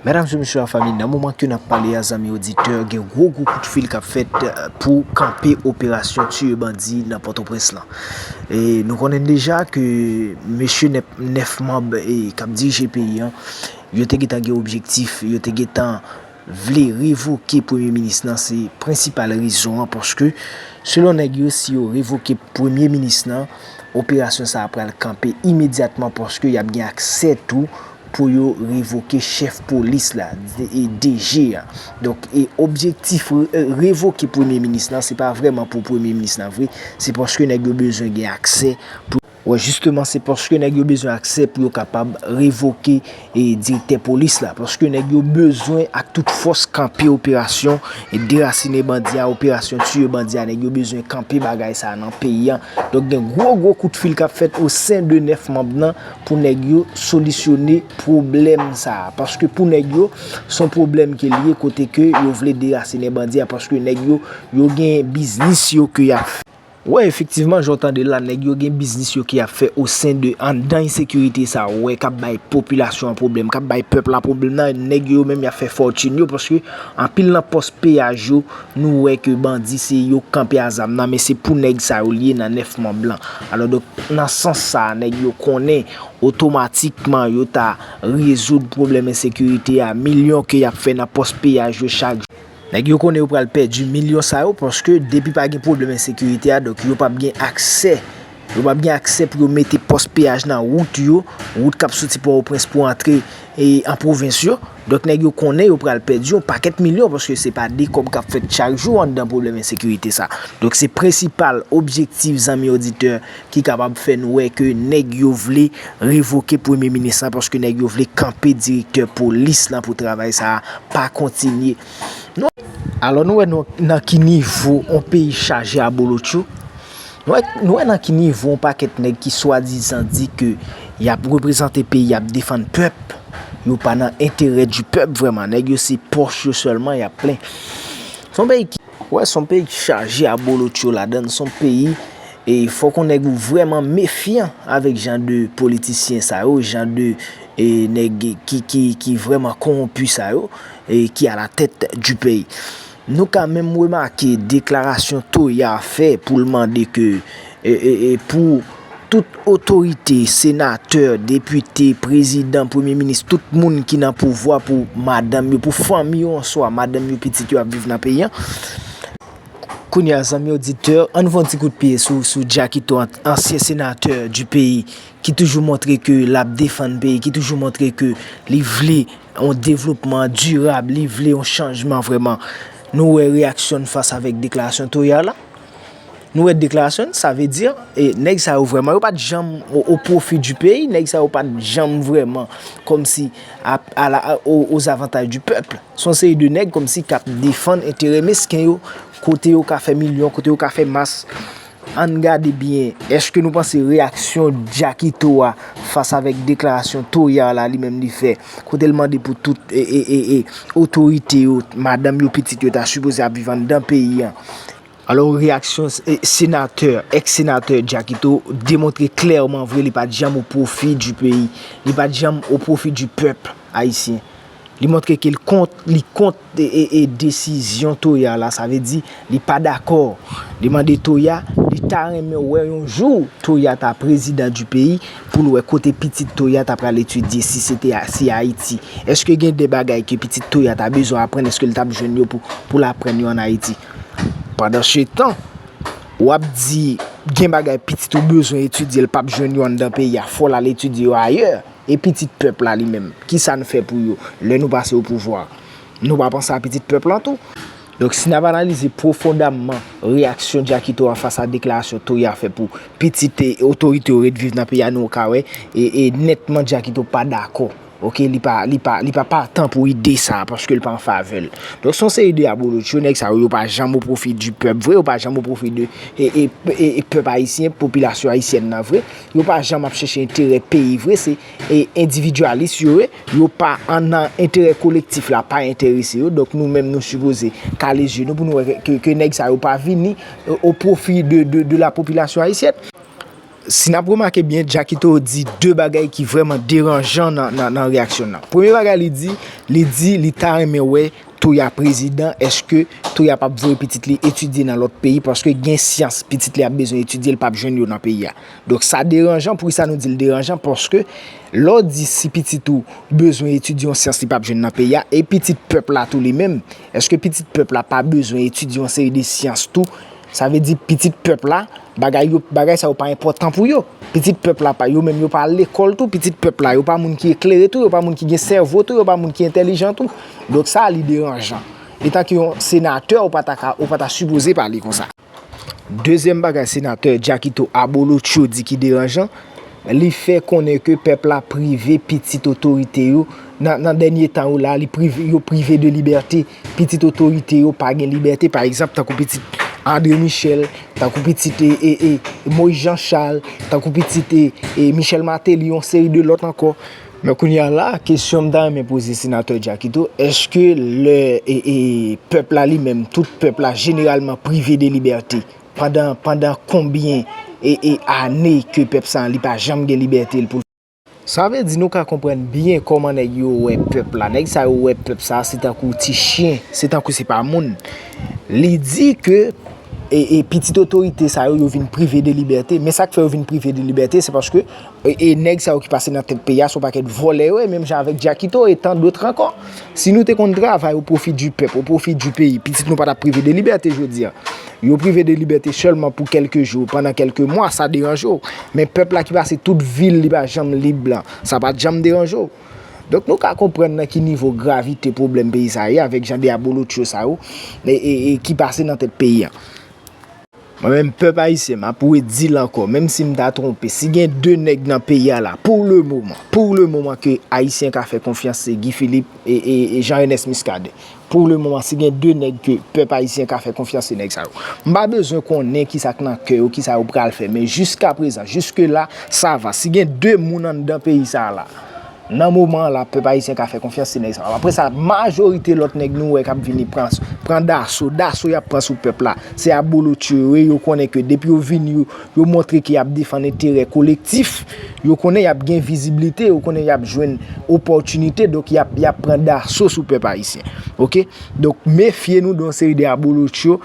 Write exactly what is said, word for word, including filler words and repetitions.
Medam e mesye, lafanmi, nan moman ke n ap pale a, zanmi oditè, gen gwo gwo kout fil k ap fèt, eh, pou kanpe operasyon tiye bandi nan Pòtoprens lan. E nou konnen deja ke mesye nèf, nèf manm, eh, k ap dirije peyi an, yo te gentan gen objektif, yo te gentan vle revoke premye minis lan, se prensipal rezon an, paske selon nèg yo, si yo revoke premye minis lan, operasyon sa a pral kanpe imedyatman, paske y ap gen aksè tou pou yo revoke chèf polis la, D-, e D G a. Donk, e objektif re-, e revoke premye minis lan, se pa vrèman pou premye minis lan vre, se paske nèg yo bezwen gen aksè pou, wè, jisteman, se paske nèg yo bezwen aksè pou yo kapab revoke, e, direktè polis la, paske nèg yo bezwen ak tout fòs kanpe operasyon, e, derasinen bandi a, operasyon tiye bandi a, nèg yo bezwen kanpe bagay sa a nan peyi an. Donk, gen gwo gwo kout fil k ap fèt o sen de nèf manm nan, pou nèg yo solisyone pwoblèm sa a. Paske pou nèg yo, se yon pwoblèm ke l ye, kote ke yo vle derasinen bandi a, paske nèg yo, yo gen biznis yo ke y ap fè. Wè, efektivman, jan w tande l la, nèg yo gen biznis yo ke y ap fè o sen de, anndan ensekirite sa a, wè, k ap bay popilasyon an pwoblèm, k ap bay pèp la pwoblèm nan, nèg yo menm y ap fè fòtin yo, paske anpil nan pòs peyaj yo, nou wè ke bandi se yo k kanpe a zam nan, men se pou nèg sa yo l ye nan nèf manm lan. Alò, donk, nan sans sa a, nèg yo konnen otomatikman yo ta rezoud pwoblèm ensekirite a, milyon ke y ap fè nan pòs peyaj yo chak jou. Nèg yo konnen yo pral pèdi milyon sa yo, paske depi pa gen pwoblèm ensekirite a, donk yo p ap gen aksè. Yo p ap gen aksè pou yo mete pòs peyaj nan wout yo, wout k ap soti Pòtoprens pou antre, e, an pwovens yo. Donk, nèg yo konnen yo pral pèdi yon pakèt milyon, paske se pa de kòb k ap fèt chak jou anndan pwoblèm ensekirite sa. Donk, se prensipal objektif, zanmi oditè, ki kapab fè n wè ke nèg yo vle revoke premye minis lan, paske nèg yo vle kanpe direktè polis lan pou travay sa a pa kontinye. Nou, alò, nou wè nou, nan ki nivo yon peyi chaje abolotcho. Nou wè, nou wè nan ki nivo yon pakèt nèg ki swadizan di ke y ap reprezante peyi, y ap defann pèp, yo pa nan enterè di pèp vrèman. Nèg yo se pòch yo sèlman y ap plen. Se yon peyi ki, wè, se yon peyi ki chaje abolotcho ladan l, se yon peyi, e fòk yon nèg ou vrèman mefyan avèk jan de politisyen sa yo, jan de, e, nèg ki, ki, ki vrèman kowonpi sa yo, e, ki alatèt di peyi. Nou ka menm remake deklarasyon Toya fè pou l mande ke, e, e, e, pou tout otorite, senatè, depite, prezidan, premye minis, tout moun ki nan pouvwa, pou madanm yo, pou fanmi yo answa, madanm yo, pitit yo ap viv nan peyi an. Kounye a, zanmi oditè, ann fè yon ti kout pye sou, sou Jackito, an-, ansyen senatè di peyi, ki toujou montre ke l ap defann peyi, ki toujou montre ke li vle yon devlopman dirab, li vle yon chanjman vrèman. Nou wè reyaksyon l fas avèk deklarasyon Toya la. Nou wè deklarasyon l, sa vle di, e, nèg sa yo vrèman, yo pa t janm o, o pwofi di peyi, nèg sa yo pa t janm vrèman kòmsi a, a la, o, o zavantaj di pèp. Se yon seri de nèg kòmsi k ap defann enterè mesken yo, kote yo ka fè milyon, kote yo ka fè mas. Ann gade byen, èske nou panse reyaksyon Jackito a fas avèk deklarasyon Toya la li menm li fè, kote l mande pou tout, e, e, e, e, otorite yo, madanm yo, pitit yo ta sipoze ap viv anndan peyi an. Alò, reyaksyon, e, senatè, èks senatè Jackito demontre klèman vre li pa t janm o pwofi di peyi, li pa t janm o pwofi di pèp ayisyen. Li montre ke l kont, li kont, e, e, e, desizyon Toya la, sa vle di li pa dakò. Li mande Toya, li ta renmen wè yon jou Toya ta prezidan di peyi pou l wè kote pitit Toya ta pral etidye si se te a, si Ayiti. Èske gen de bagay ke pitit Toya ta bezwen aprann, èske l t ap jwenn yo pou, pou l aprann yo ann Ayiti? Pandansetan, w ap di gen bagay pitit ou bezwen etidye, l p ap jwenn yo anndan peyi a, fò l al etidye yo ayè. E pitit pèp la li menm, kisa n fè pou yo lè nou pase o pouvwa? Nou pa panse a pitit pèp lan tou? Donk, si n ap analize pwofondèman reyaksyon Jackito a fas a deklarasyon Toya fè pou pitit e otorite yo ret viv nan peyi a, nou ka wè, e, e nètman Jackito pa dakò. Oke, li pa, li pa, li pa patan pou ide sa a, paske l pa an favè l. Donk, se yon seri de abolotcho, nèg sa yo, yo pa janm o pwofi di pèp vre, yo pa janm o pwofi de, e, e, e, e pèp ayisyen, popilasyon ayisyèn nan vre. Yo pa janm ap chèche enterè peyi vre, se, e, endividyalis yo ye, yo pa an, nan enterè kolektif la, pa enterese yo. Donk, nou menm, nou sipoze kale zye nou pou nou wè ke, ke, ke nèg sa yo pa vini, e, o pwofi de, de, de la popilasyon ayisyèn. Si n ap remake byen, Jackito di de bagay ki vrèman deranjan nan, nan, nan reyaksyon nan. Premye bagay li di, li di li ta renmen wè Toya prezidan, èske Toya p ap voye pitit li etidye nan lòt peyi, paske gen syans pitit li ap bezwen etidye, li p ap jwenn yo nan peyi a. Donk sa deranjan, poukisa nou di l deranjan? Paske lè w di si pitit ou bezwen etidye yon syans li p ap jwenn nan peyi a, e pitit pèp la tou li menm, èske pitit pèp la pa bezwen etidye yon seri de syans tou? Sa vle di pitit pèp la, bagay yo, bagay sa yo pa enpòtan pou yo. Pitit pèp la pa, yo menm yo pa al lekòl tou, pitit pèp la, yo pa moun ki eklere tou, yo pa moun ki gen sèvo tou, yo pa moun ki entèlijan tou. Donk sa li deranjan. Etanke yon senatè, ou pa ta ka, ou pa ta sipoze pale konsa. Dezyèm bagay senatè Jackito Abolotcho di ki deranjan, li fè konnen ke pèp la prive pitit otorite yo nan, nan dènye tan yo la, li prive, yo prive de libète. Pitit otorite yo pa gen libète, pa egzanp, tankou pitit André Michel, tankou pitit e, e, e, Moïse Jean Charles, tankou pitit e, e, Michel Martelly, yon seri de lòt ankò. Men kounye a la, kesyon m ta renmen poze senatè Jackito, èske lè e, e, pèp la li menm, tout pèp la jeneralman prive de libète, pandan, pandan konbyen e, e, ane ke pèp sa a li pa janm gen libète l pou Sa vle di nou ka konprann byen kòman nèg yo wè pèp la. Nèg sa yo wè pèp sa se tankou ti chen, se tankou se pa moun. Li di ke e, e pitit otorite sa yo, yo vin prive de libète. Men sa k fè yo vin prive de libète, se paske e, e nèg sa yo ki pase nan tèt peyi a, se yon pakèt vòlè yo ye, menm jan avèk Jackito e tant d'autres ankò. Si nou te konn travay au profit du peuple, au profit du pays, pitit nou pa t ap prive de libète jodi a. Yo prive de libète sèlman pou kèlke jou, pandan kèlke mwa, sa deranje w. Men pèp la ki pase tout vi l, li pa janm lib la, sa pa t janm deranje w. Donk nou ka konprann nan ki nivo gravite pwoblèm peyi sa ye avèk jan de abolotcho sa yo e, e, e ki pase nan tèt peyi a. Mwen menm pèp ayisyen, m ap redi l ankò, menm si m ta twonpe, si gen de nèg nan peyi a la, pou le moman, pou le moman ke ayisyen ka fè konfyans, se Guy Philippe e, e, e Jean Ernest Muscadin. Pou le moman, si gen de nèg ke pèp ayisyen ka fè konfyans, se nèg sa yo. M pa bezwen konnen kisa k nan kè yo, kisa yo pral fè, men jiska prezan, jiske la, sa va. Si gen de moun anndan peyi sa a la, nan moman an la, pèp ayisyen ka fè konfyans, se nèg sa yo. Apre sa, majorite lòt nèg nou wè k ap vini pran, pran daso, daso y ap pran sou pèp la, se abolotcho yo ye, yo konnen ke depi yo vini, yo, yo montre ke y ap defann enterè kolektif, yo konnen y ap gen viziblite, yo konnen y ap jwenn opòtinite, donk y ap, y ap pran daso sou pèp ayisyen. Oke? Donk, mefye nou de yon seri de abolotcho.